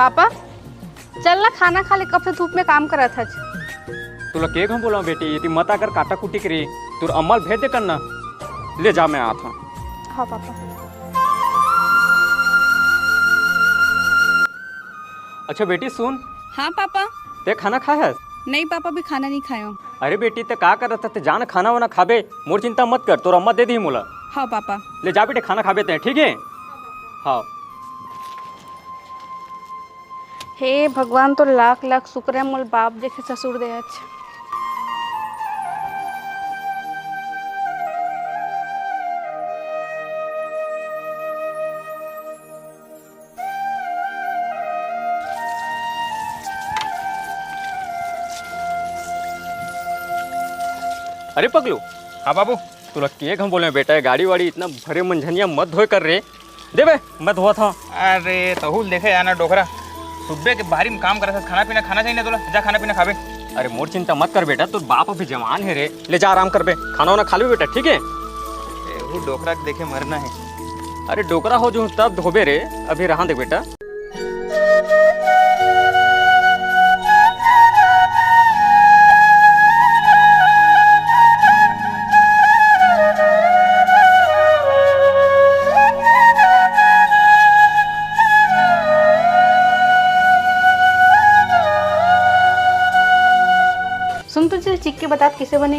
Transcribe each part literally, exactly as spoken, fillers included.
Papa, चल ना, खाना खा ले, कब से धूप में काम करत हच। तोला के घन बोला बेटी, ये मत आकर काटा कुटी करी, तोर अम्मा ल भेज दे करना। ले जा, मैं आत हूँ। हाँ पापा। अच्छा बेटी सुन। हाँ पापा। ते खाना खाए हस? नहीं पापा, अभी खाना नहीं खायो। अरे बेटी, ते का करत हस? ते जा ना, खाना वाना खाबे, मोर चिंता मत कर, तोर अम्मा दे दी मोला। हाँ पापा। ले जा बेटे, खाना खाबे ते, ठीक है? हाँ। हे भगवान, तोर लाख लाख शुक्र है, मोला बाप जैसे ससुर दे हच। अरे पगलू। हाँ बाबू। तोला के घन बोले बेटा, ये गाड़ी वाड़ी इतना भरे मंझनिया मत धोए कर रे। दे बे, मैं धोवत हूँ। अरे तहूल देखे जाना डोकरा, सुबह के बाहरी में काम करत हस, खाना पीना खाना चाहिए ना तोला, जा खाना पीना खाबे। अरे मोर चिंता मत कर बेटा, तोर बाप अभी जवान है रे, ले जा आराम करबे, खाना वाना खा लेबे बेटा, ठीक है? एहू डोकरा के देखे मरना है। अरे डोकरा हो जो तब धोबे रे, अभी रहा दे बेटा। सुन तो, चीख के बतात, किसे बने?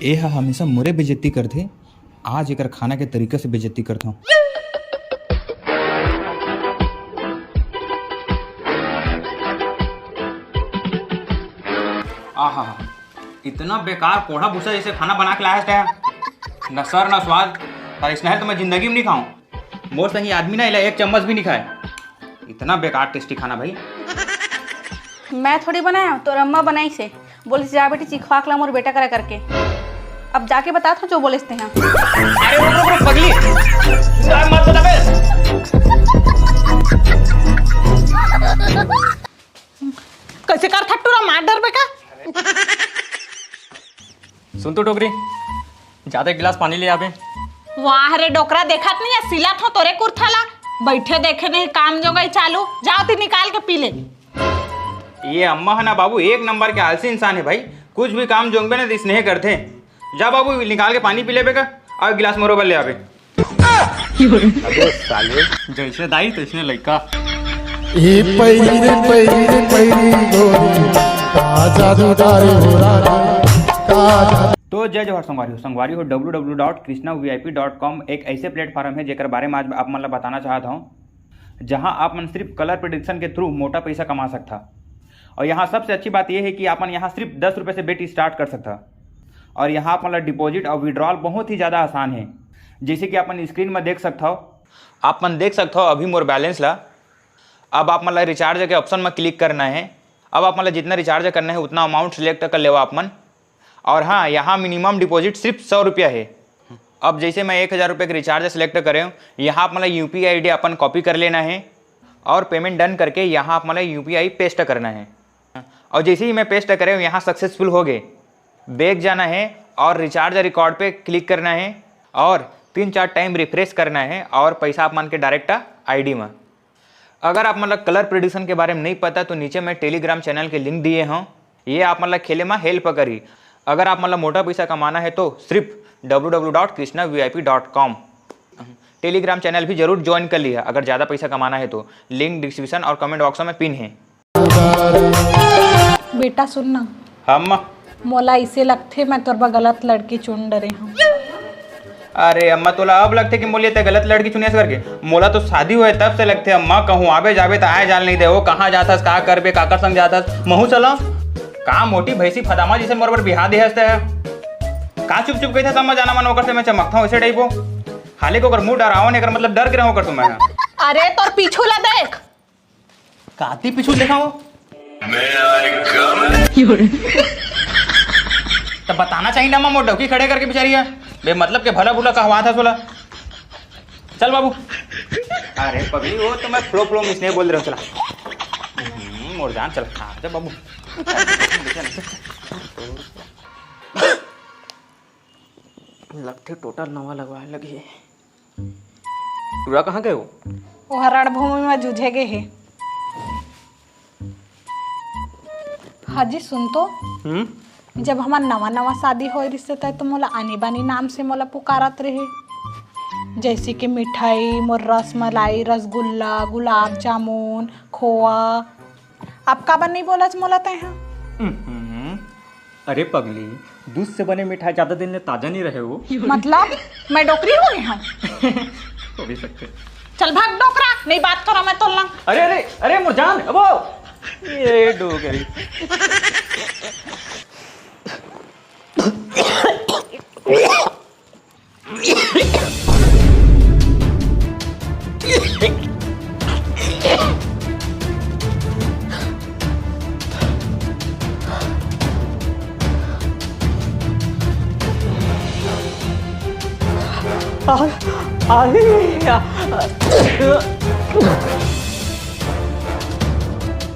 ए हा हमेशा मोरे बेइज्जती करथे, आज एकर खाना के तरीका से बेइज्जती करथौं। आहा, इतना बेकार कोढ़ा भूसा जैसे खाना बना के लाया है, न सर न स्वाद। और इसने तो मैं जिंदगी में नहीं खाऊं। मोर सही आदमी ना इला एक चम्मच भी नहीं खाए। इतना बेकार टेस्टी खाना भाई। मैं थोड़ी बनाया, तोर अम्मा बनाई से। बोलिस जा बेटी, चिखवा के ला मोर बेटा करा करके। अब जाके बतात हूँ जो बोलिस ते हैं। अरे रुक रुक रुक पगली, मत बता बे। कैसे कर थट्टू ला मार डरबे का? सुन तो डोकरी, जादा एक गिलास पानी ले आबे। वाह रे डोकरा, देखत नहीं है, सिलत हो तोरे कुर्था ला। बैठे देखे नहीं, काम जोगाई चालू, जाओ ती निकाल के पी ले। ये अम्मा है ना बाबू, एक नंबर के आलसी इंसान है भाई। कुछ भी काम जोंगबे ना तो स्नेह करथे। जा बाबू, निकाल के पानी पी लेबे का, और गिलास मोरो बर ले आबे। अबे साले, जैसे दाई तैसने लइका। ए पैरी रे पैरी रे पैरी गोरी, का जादू डारे हो राजा, का जादू। तो जय जोहार संगवारी हो। संगवारी हो, W W W dot Krishna V I P dot com एक ऐसे प्लेटफॉर्म है जेकर बारे में आज आप मन ला बताना चाहत हूँ, जहाँ आप मन सिर्फ कलर प्रेडिक्शन के थ्रू मोटा पैसा कमा सकथा। और यहाँ सबसे अच्छी बात यह है कि आप मन यहाँ सिर्फ दस रुपये से बेट स्टार्ट कर सकथा। और यहाँ आप मन ला डिपॉजिट और विड्रॉल बहुत ही ज़्यादा आसान है। जैसे कि आप मन स्क्रीन में देख सकथव, आप मन देख सकथव अभी मोर बैलेंस ला। अब आप मन ला रिचार्ज के ऑप्शन में क्लिक करना है। अब आप मन ला जितना रिचार्ज करना है उतना अमाउंट सिलेक्ट कर लेवा आप मन। और हाँ, यहाँ मिनिमम डिपॉजिट सिर्फ सौ रुपया है। अब जैसे मैं एक हज़ार रुपये के रिचार्ज सिलेक्ट करे हूँ, यहाँ आप मन ला U P I I D अपन कॉपी कर लेना है और पेमेंट डन करके यहाँ आप मन ला यू पी आई पेस्ट करना है। और जैसे ही मैं पेस्ट करे हूँ, यहाँ सक्सेसफुल हो गए। बैक जाना है और रिचार्ज रिकॉर्ड पे क्लिक करना है और तीन चार टाइम रिफ्रेश करना है और पैसा आप मन के डायरेक्ट आई डी में। अगर आप मन ला कलर प्रेडिक्शन के बारे में नहीं पता तो नीचे मैं टेलीग्राम चैनल के लिंक दिए हूँ, ये आप मन ला खेले में हेल्प करी। अगर आप मन ला मोटा पैसा कमाना है तो सिर्फ W W dot Krishna V I P dot com Telegram channel भी जरूर ज्वाइन कर लिया अगर ज़्यादा पैसा कमाना है तो। लिंक डिस्क्रिप्शन और कमेंट बॉक्स में पिन है। बेटा सुन ना। हाँ अम्मा। मोला इसे लगथे मैं तोर बर गलत लड़की चुन डरे हूँ। अरे अम्मा, तोला अब लगथे कि मोला ते गलत लड़की चुनिस करके? मोला तो शादी होए तब से लगथे अम्मा, कहूँ आबे जाबे त आए जाल नहीं दे, वो कहाँ जाथस, का करबे, काकर संग जाथस, महू चला। का मोटी भैंसी फदामा जैसे मोर बर बिहा दे हस ते? का चुप चुप कहिथस अम्मा, जाना मन ओकर से मैं चमकता हूँ ऐसे टाइप हो। हाले को ओकर मुंह डरावन, एकर मतलब डर के रहूं ओकर से मैं। अरे तोर पीछू ला देख। काती पीछू देखा हो? मैं आएगा। तो बताना चाहिए ना, माँ, मोर डौकी खड़े करके बिचारी है। बेमतलब के भला बुला कहवा था सोला। चल बाबू। अरे पगली, वो तो मैं फ्लो फ्लो में इसने बोल रहा हूँ, चला। हम्म, मोर जान, चल, हाँ, चल बाबू। लगथे टोटल नवा लगवाए लगी। टूरा कहाँ गए हो? वो रणभूमि में जूझे गए हे। हाँ जी, सुन तो। हम्म। जब हमार नवा नवा शादी होए रिहिस, तै तो मोला आनी बानी नाम से मोला पुकारत रहे, जैसे कि मिठाई, मोर रसमलाई, रसगुल्ला, गुलाब जामुन, खोआ। अब काबर नहीं बोलच मोला तैं हा? हम्म। अरे पगली, दूध से बने मिठाई ज्यादा दिन ले ताजा नहीं रहे हो। मतलब, मैं डोकरी हो गई हूँ? हो भी सकते। चल भाग डोकरा, नहीं बात करा मैं तोला। अरे अरे अरे मोर जान, अबो। ये डोकरी।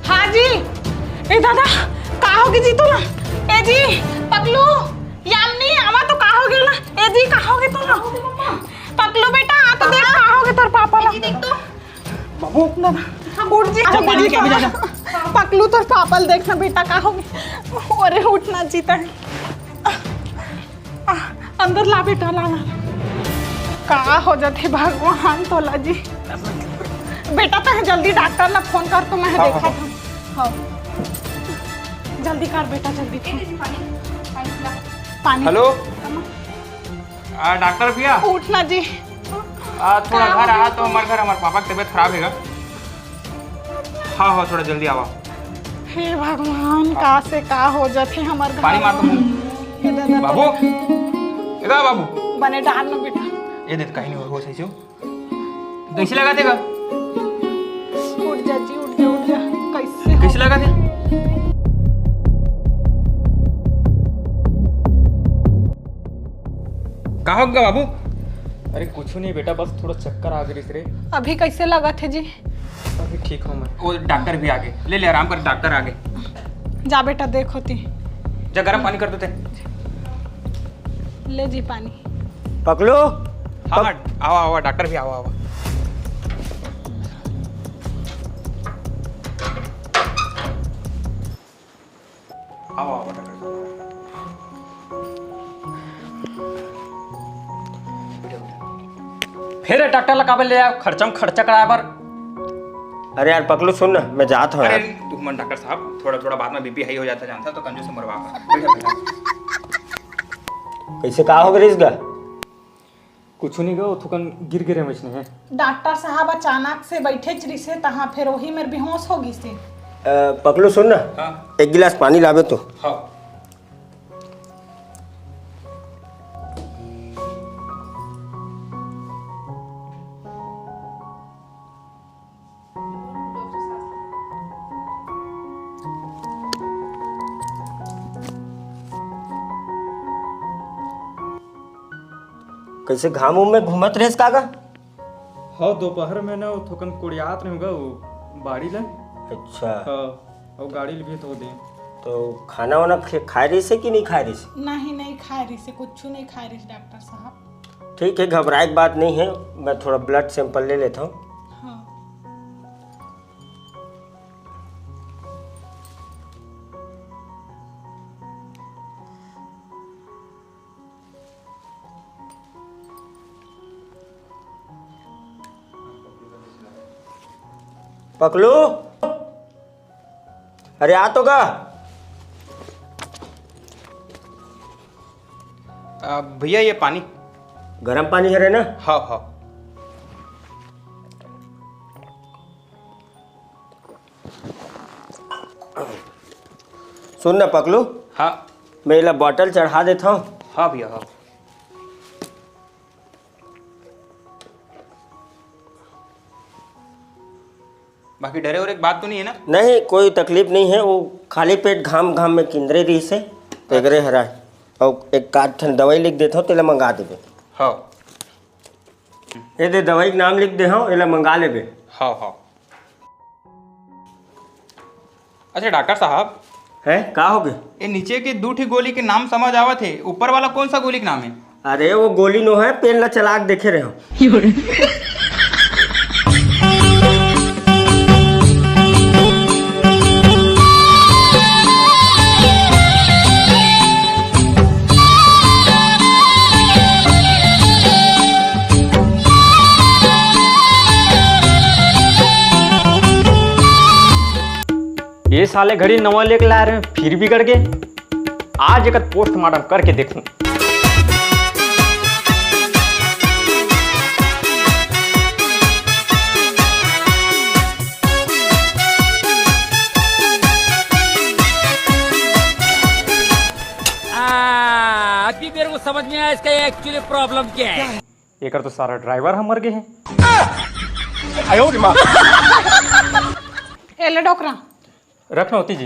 हाँ जी। ए दादा, का होगे जी तोला? ए जी, पकलू, यामिनी, आवा तो, का होगे ला? ए जी, का होगे तोला? पकलू बेटा, आ तो देख, का होगे तोर पापा ला? ए जी, देख तो। बाबू, ना, ना, उठ जी, अच्छा, पानी लेके आ, जा, जा। पकलू तोर पापा ला देख ना बेटा, का होगे? अरे उठ ना जी तैं। आ, अंदर ला बेटा, ला, ला। का हो जाथे भगवान तोला जी। बेटा, तैं जल्दी डॉक्टर ला फोन कर तो मैं हाँ, देखा हाँ। था। हाँ। जल्दी कर बेटा, जल्दी कर। पानी। हेलो। आ, डॉक्टर भैया। उठ ना जी। आ, थोड़ा घर आहा तो हमारे घर, हमारे पापा की तबीयत खराब हैगा। हाँ, हाँ, थोड़ा जल्दी आवा। हे भगवान, का से का हो जाथे हमर घर पानी मार तो मुंह। हे दादा, बाबू, इधर बाबू। बने डार ना बेटा। ये देख, कहीं नहीं हो, हो सही से हो। कैसे लगा देगा? उठ जा जी, उठ जा, उठ जा। कैसे हो? कैसे लगा दे? का हो गया बाबू? अरे कुछ नहीं बेटा, बस थोड़ा चक्कर आ गए रे। अभी कैसे लगा थे जी? अभी ठीक हूँ मैं। वो डॉक्टर भी आ गए, ले ले आराम कर, डॉक्टर आ गए। जा बेटा, देखो ती। जा गरम पानी कर देते। ले जी पानी। पकलू। हाँ, हाँ, आवा, आवा, डॉक्टर भी आवा, आवा। आवा, आवा, डॉक्टर साहब। बैठो, बैठो। फिर डॉक्टर ला काबर ले आया? खर्चा में खर्चा कराए बर। अरे यार पकलू, सुन ना, मैं जात हूँ अरे, यार। तू मन डॉक्टर साहब, थोड़ा, थोड़ा बाद में बीपी हाई हो जाता, जानता तो कंजूस मरवा। बैठो, बैठो। कैसे, का हो गया इसका? कुछ नहीं गा, वो थोकन गिर गिरे मछली है। डॉक्टर साहब अचानक से बैठेच रिसे, तहाँ फिर वही मेर बेहोश हो गिसे। अ, पकलू सुन ना, हाँ। एक गिलास पानी लाबे तो। हाँ। कैसे घाम उम में घूमत रहेस का गा? हाँ, दोपहर में ना वो थोकन कोड़ियात नहीं होगा वो बाड़ी ले। अच्छा। हाँ, और गाड़ी ले भी तो दे। तो खाना वाना खे-, खाए रहिसे कि नहीं खाए रहिसे? नहीं, नहीं खाए रहिसे, कुछ नहीं खाए रहिसे डॉक्टर साहब। ठीक है, घबराए की बात नहीं है, मैं थोड़ा blood sample ले लेता हूँ। हाँ। पकलू, अरे आ तो गा। आ, भैया, ये पानी। गरम पानी हरे ना? हाँ, हाँ। सुन ना पकलू। हाँ। मैं एला bottle चढ़ा देता हूँ। हाँ भैया, हाँ। बाकी डरे और एक बात तो नहीं है ना? नहीं, कोई तकलीफ नहीं है। वो खाली पेट घाम घाम में किंदरे रहिसे, तो एकरे हरा है। और एक आध ठन दवाई लिख देता हूँ, तेला मंगा देबे। हाँ। ये दे, दवाई के नाम लिख दे हूँ, एला मंगा लेबे। हाँ, हाँ। अच्छा डॉक्टर साहब। हैं, का हो गए? ये नीचे के दू ठी गोली के नाम समझ आवत हे, ऊपर वाला कौन सा गोली के नाम है? अरे वो गोली नो है, पेन ला चला के देखे रहे हो। ये साले घड़ी नवा लेके लाए रहे, फिर बिगड़ गए। आज एकर पोस्टमार्टम करके देखूं। आ, अभी मेरे को समझ में आया इसका एक्चुअली प्रॉब्लम क्या है। एकर तो सारा ड्राइवर ह मर गए हैं। ए ले डोकरा। रख नौती जी।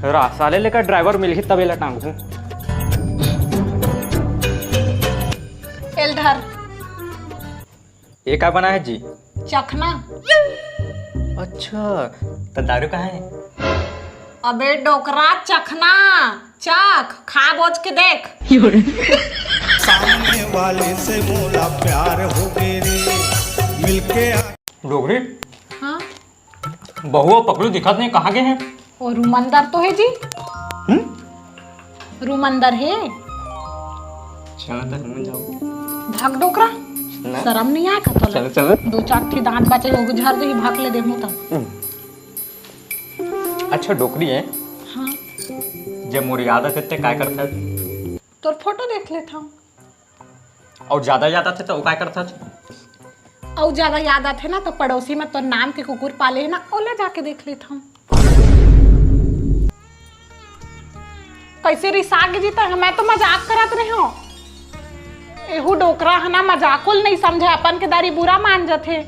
रा साले लेकर ड्राइवर मिलही तब एला टांगहूं। ए ले धर। ये का बना है जी? चखना। अच्छा, तो दारू कहाँ है? अबे डोकरा, चखना। चख, खा बोझ के देख। सामने वाले से बोला प्यार हो गए रे, मिलके आ- डोकरी? हाँ। बहुआ पकलू दिखत नहीं, कहाँ गए हैं? ओ रूम अंदर तो है जी। हम्म? रूम अंदर है। चलो तो रूम में जाओ। भाग डोकरा। ना। शर्म नहीं आए का तोला? चलो, चलो। दो चार ठी दांत बचे हो, झाड़ दे, भाग ले दे मुंह तक। हम्म। अच्छा डोकरी है। हाँ। जब मोर याद आते ते काय करता? तोर फोटो देख लेता हूँ। अउ ज्यादा याद आथे त ओ काय करथस? अउ ज्यादा याद आथे ना, त पड़ोसी में तोर नाम के कुकुर पाले हे ना, ओला जाके देख लेथंव। कइसे रिसा गे जी तैं? मैं तो मजाक करत रेहेंव। एहू डोकरा ह ना, मजाक ल नइ समझे, अपन के दारी बुरा मान जथे।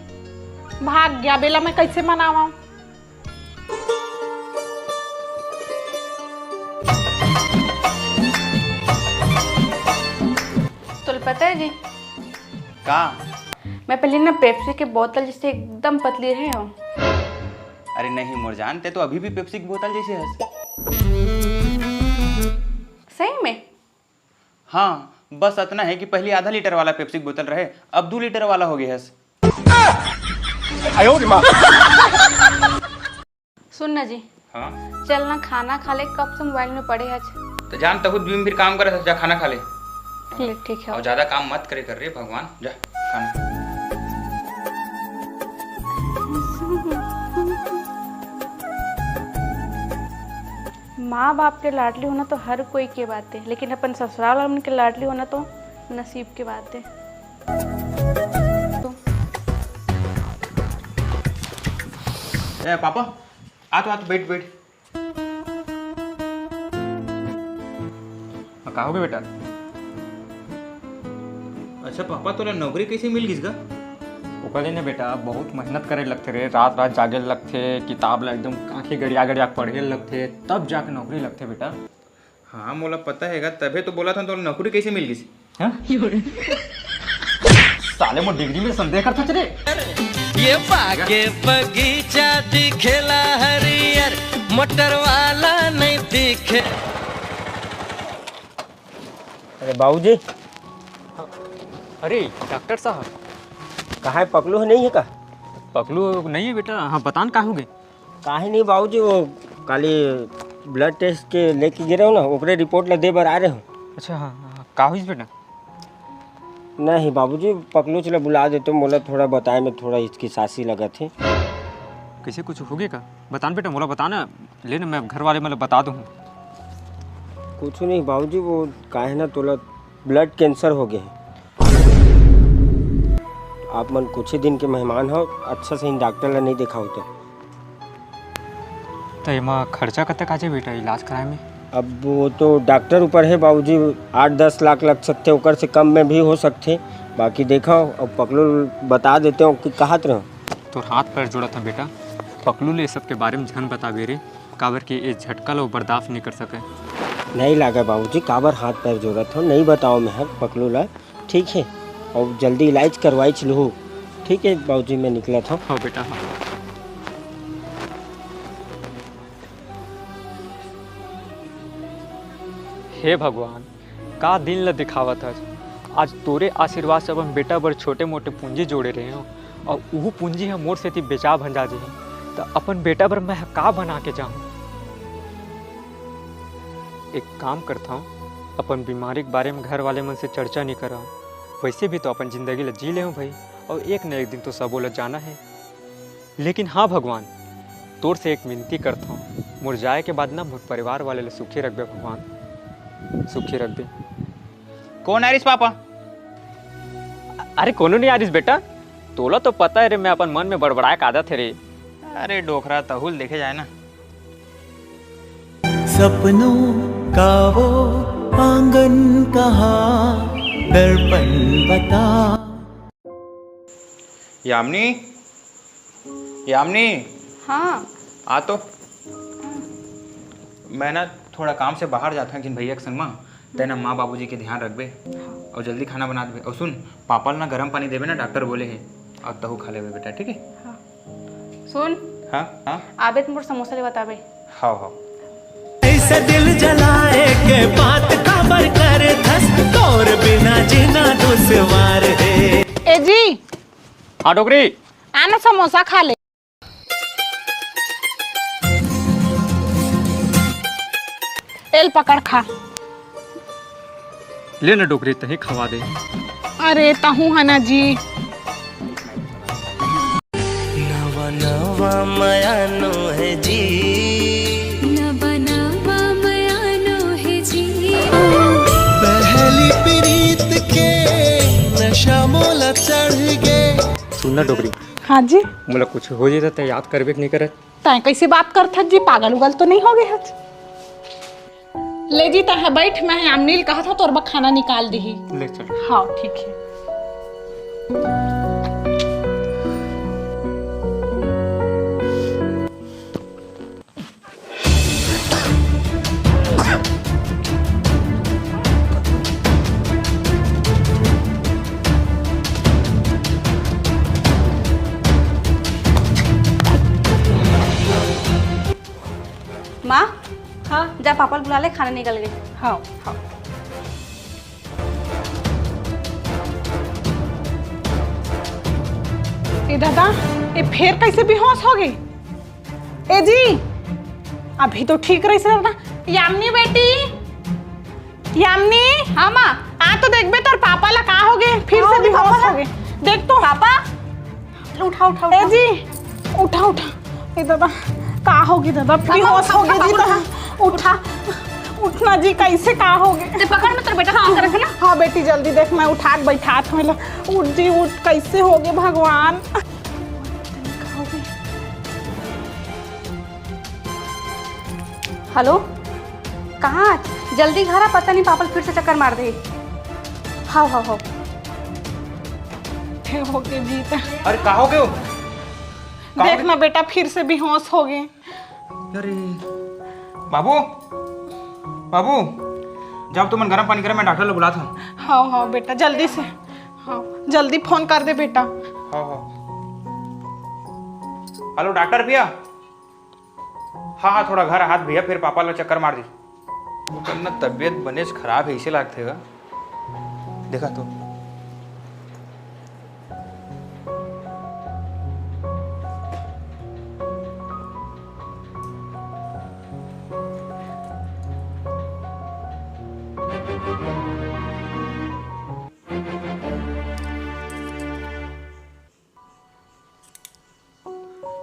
भाग गया, बेला मैं कइसे मनावंव? तोला पता है जी, का? मैं पहले ना पेप्सी के बोतल जैसे एकदम पतली रहे हूँ। अरे नहीं मोर जान, ते तो अभी भी पेप्सी के बोतल जैसे हस। सही में? हाँ, बस अतना है कि पहली आधा लीटर वाला पेप्सी के बोतल रहे, अब दू लीटर वाला हो गया है। सुन ना जी, हाँ? चल ना खाना खा ले, कब से मोबाइल में पड़े हच। तो जान तहु दिन भर काम करे, जा खाना खा ले। ले, ठीक है। और ज्यादा काम मत करे कर रे भगवान, जा खाना। माँ बाप के लाडली होना तो हर कोई के बात है, लेकिन अपन ससुराल वाला मन के लाडली होना तो नसीब के बात है। ए पापा, आ तो, आ तो, बैठ, बैठ। हाँ, का होगे बेटा? अच्छा पापा, तोला नौकरी कैसे मिल गिस गा? ओकर ले ना बेटा, बहुत मेहनत करे लगथे रे, रात रात जागे लगथे, किताब ला एकदम आंखी गड़िया गड़िया पढ़े लगथे, तब जाके नौकरी लगथे बेटा। हाँ, मोला पता है गा, तभे तो बोला था, तोला नौकरी कैसे मिल गिस? हाँ? साले मोर डिग्री में संदेह करथस रे। ये बागे बगीचा दिखेला हरियर, मोटर वाला नहीं दिखे। अरे बाबूजी। अरे डॉक्टर साहब। कहाँ है, पकलू है, नहीं है का? पकलू नहीं है बेटा। हाँ, बतान का होगे? काहे नहीं बाबूजी, वो काली ब्लड टेस्ट के लेके गे रहेंव ना, ओकरे रिपोर्ट ला दे बर आए रहेंव। अच्छा, हाँ, हाँ, हाँ। का होइस बेटा? नहीं बाबूजी, पकलूच ला बुला देतेव, मोला थोड़ा बताए में थोड़ा हिचकिचासी लगत हे। कैसे कुछ होगे का? बतान बेटा, मोला बताना, ले ना, मैं घर वाले मन ला बता दूँ। कुछ नहीं बाबूजी, वो काहे ना तोला ब्लड कैंसर होगे हे। आप मन कुछ ही दिन के मेहमान हो, अच्छा से इन डॉक्टर ला नहीं देखाव तो। तो एमा खर्चा कतक आ जाए बेटा इलाज कराए में? अब वो तो डॉक्टर ऊपर है बाबूजी, आठ दस लाख लग सकथे, ओकर से कम में भी हो सकथे। बाकी देखो, अब पकलू बता देतेव कि कहत रहो। तोर हाथ पैर जोड़त हंव बेटा, पकलू ले सबके बारे में झन बताबे रे, काबर कि ए झटका ला वो बर्दाश्त नहीं कर सके। नहीं लागे बाबूजी, काबर हाथ पैर जोड़त हो, नहीं बताओ मैं हर पकलू ला। ठीक है, और जल्दी इलाज करवाई चलू। ठीक है बाबूजी, मैं निकलत हंव। हाँ बेटा, हाँ। हे भगवान, का दिन ला दिखावत हस। आज तोरे आशीर्वाद से अपन बेटा बर छोटे मोटे पूंजी जोड़े रहेंव, और उहू पूंजी ह मोर सेती बेचा भंजा जही, त अपन बेटा बर मैं ह का बना के जाहूं? एक काम करथंव, अपन बीमारी के बारे में घर वाले मन से चर्चा नहीं करंव। वैसे भी तो अपन जिंदगी ला जी लेहूं भाई, और एक न एक दिन तो सबो ला जाना है। लेकिन हाँ भगवान, तोर से एक विनती करथंव, मोर जाए के बाद ना मोर परिवार वाले ल सुखी रखबे भगवान, सुखी रखबे। कोन आरिस पापा? अरे कोनो नहीं आरिस बेटा, तोला तो पता हे रे, मैं अपन मन में बड़बड़ाए के आदत हे रे। अरे डोकरा, तहू ल देखे जाए ना। सपनों का वो आंगन कहाँ, दर्पण बता। यामिनी, यामिनी। हाँ। आ तो। मैं ना थोड़ा काम से बाहर जात हंव एक झन भैया के संग म, तैं ना माँ बाबूजी के ध्यान रखबे। हाँ। अउ जल्दी खाना बना देबे। अउ सुन, पापा ल ना गरम पानी देबे ना, डॉक्टर बोले हे, अउ तहू खा लेबे बेटा, ठीक हे? हाँ। सुन। हाँ, हाँ। आबे त मोर समोसा लेवत आबे। हाव, हाव। ऐसे दिल जलाए के बात काबर करथस, तोर बिना जीना दुश्वार हे। ए जी। हाँ डोकरी। आ ना समोसा खा ले। ए ल पकड़ खा। ले ना डोकरी, तहीं खवा दे। अरे तहूँ ह ना जी। नवा नवा मया नो हे जी। नवा नवा मया नो हे जी। पहली प्रीत के नशा मोला चढ़ गे। सुन ना डोकरी। हाँ जी। मोला कुछ हो जाही त तैं याद करबे कि नहीं करे? तैं कइसे बात करथस जी? पागल उगल तो नहीं हो गे हस? ले जी, तैं ह बइठ, मैं ह यामिनी ल कहत हंव, तोर बर खाना निकाल दिही। ले चल। हाँ, ठीक हे। माँ। हाँ। जा पापा ल बुला ले, खाना निकल गे। हाँ, हाँ। ए दादा, ए फेर कइसे बेहोश हो गे? ए जी, अभी तो ठीक रहिस हे दादा। यामिनी बेटी, यामिनी। हाँ माँ। आ तो देखबे, तोर पापा ला का हो गे, फिर हाँ, से बेहोश हो गे। देख तो। पापा, उठा, उठा, ए उठा। जी, उठा, उठा। ए दादा, का हो गे दादा? पापा, बेहोश हो गे जी। उठा, दादा, उठा। उठना जी, कइसे का हो गे? तैं पकड़, मैं तोर बेटा ला पकड़ के रखना। हाँ बेटी, जल्दी देख, मैं उठात बइठात हंव एला। उठ जी, उठ, कइसे हो गे भगवान? हेलो, कहाँ आज? जल्दी घर आ, पता नहीं पापा ल फिर से चक्कर मार दे। हाव, हाव, हाव। हे हो गे जीत। अरे का हो गे? का हो देख गे? ना बेटा, फिर से बेहोश हो गे। अरे बाबू, बाबू, जाव तुमन गरम पानी करे, मैं डॉक्टर ल बुलात हंव। हाव, हाव बेटा, जल्दी से। हाव, जल्दी फोन कर दे बेटा। हाव, हाव। हेलो डॉक्टर भैया। हाँ, हाँ, थोड़ा घर आहत भैया, फिर पापा ला चक्कर मार दिस। ओकर ना तबीयत बनेच खराब हे, अइसे लागथे गा। देखा तो।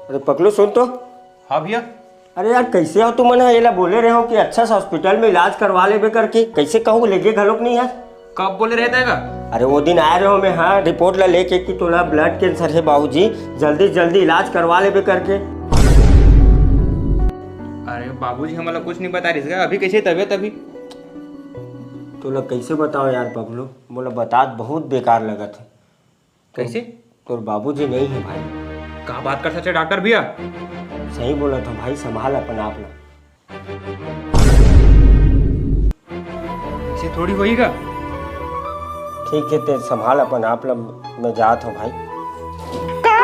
अरे पगलू, सुन तो। हाँ भैया। अरे यार, कइसे हो तुमन ह? एला बोले रहे हो कि अच्छा से हॉस्पिटल में इलाज करवा लेबे करके, कइसे कहूँ लेगे घलोक नहीं यार। कब बोले रहे तें गा? अरे वो दिन आए रहे हो मैं, हाँ, रिपोर्ट ला लेके कि तोला ब्लड कैंसर हे बाबूजी, जल्दी जल्दी इलाज करवा लेबे करके। अरे बाबूजी हमला कुछ नहीं बता रहिस गा, अभी कइसे तबीयत अभी? तोला कइसे बताओ यार पगलू, मोला बतात बहुत बेकार लगत हे। कइसे? तोर बाबूजी नहीं हे भाई। का बात करथस डॉक्टर भैया? सही बोलत हंव भाई, संभाल अपन आप ला। अइसे थोड़ी होही गा। ठीक हे, तें संभाल अपन आप ला, मैं जात हंव भाई। का?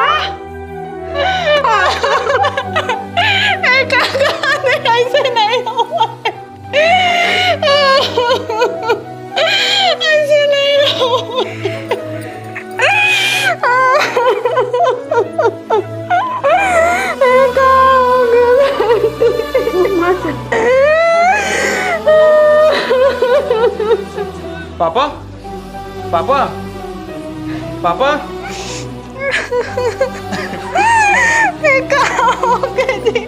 ए, का, का, अइसे नहीं होवय। अइसे नहीं होवय। ए, का हो गे? Papa, papa, papa. ए, का हो गे जी?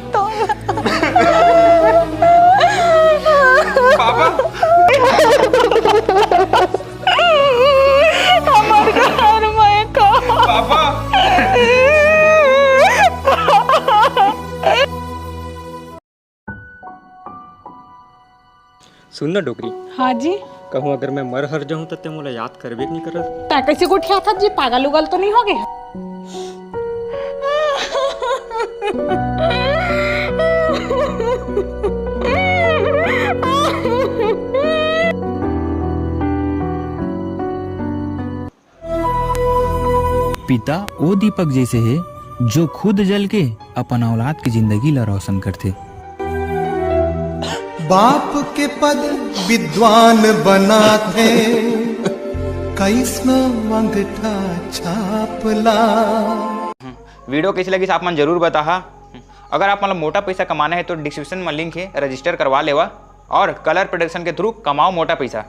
सुन ना डोकरी। हाँ जी। कहूँ अगर मैं मर हर जाऊँ त ते मोला याद करबे के नहीं करत? तै कैसे गोठियाथस जी, पागल उगल तो नहीं हो गए? पिता ओ दीपक जैसे हे, जो खुद जल के अपन औलाद के जिंदगी ला रोशन करथे। बाप के पद विद्वान बनाथे, कैसनो अंगठा छाप ला। वीडियो कैसे लगिस आप मन जरूर बताहा। अगर आप मन ला मोटा पैसा कमाना है तो डिस्क्रिप्शन में लिंक है, रजिस्टर करवा लेवा और कलर प्रोडक्शन के थ्रू कमाओ मोटा पैसा।